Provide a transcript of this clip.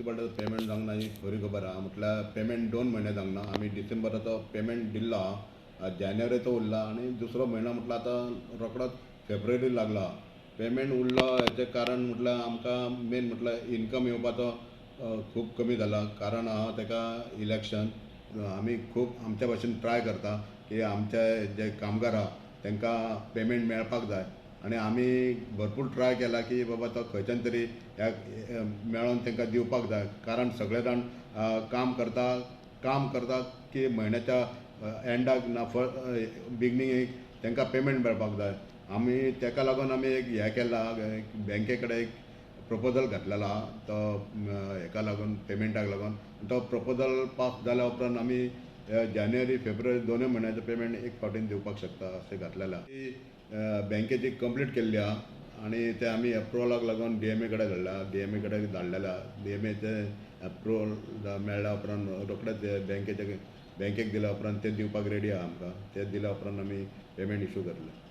म्युन्सिपाल्टीचो payment जावंक ना ही खरी खबर आहा. म्हटल्यार पेमेंट 2 म्हयने जावंक ना. आमी डिसेंबराचो पेमेंट दिल्लो आहा, जानेवारीचो उरला आनी दुसरो म्हयनो म्हटल्यार आतां रोखडोच फेब्रुवारी लागला. पेमेंट उरलो हेचें कारण म्हटल्यार आमकां मेन म्हटल्यार इनकम येवपाचो खूब कमी जाला. कारण आहा तेका इलेक्शन. आमी खूब आमच्या भाशेन ट्राय करता की आमचे जे कामगार आहा तांकां पेमेंट मेळपाक जाय आनी आमी भरपूर ट्राय केला की बाबा तो खंयच्यान तरी ह्या मेळोन तांकां दिवपाक जाय. कारण सगळे जाण काम करता, काम करता की म्हयन्याच्या एंडाक ना बिगनींगेक तांकां पेमेंट मेळपाक जाय. आमी ताका लागून आमी एक हें केला, बँके कडेन एक प्रपोजल घातलेलो आहा तो हेका लागून पेमेंटाक लागून. तो प्रपोजल पास जाल्या उपरांत आमी जानेवारी फेब्रुवारी दोनूय म्हयन्याचो पेमेंट एक फावटीन दिवपाक शकता अशें घातलेलें आहा. बँकेची कंप्लीट केल्ली आहा आनी ते आमी एप्रुवलाक लागून डीएमए कडेन धाडला, डीएमए कडेन धाडलेले आहा. डीएमएचे एप्रुवल मेळ्ळ्या उपरांत रोखडेच बँकेक दिल्या उपरांत ते दिवपाक रेडी आहा आमकां. ते दिल्या उपरांत आमी पेमेंट इशू करतले.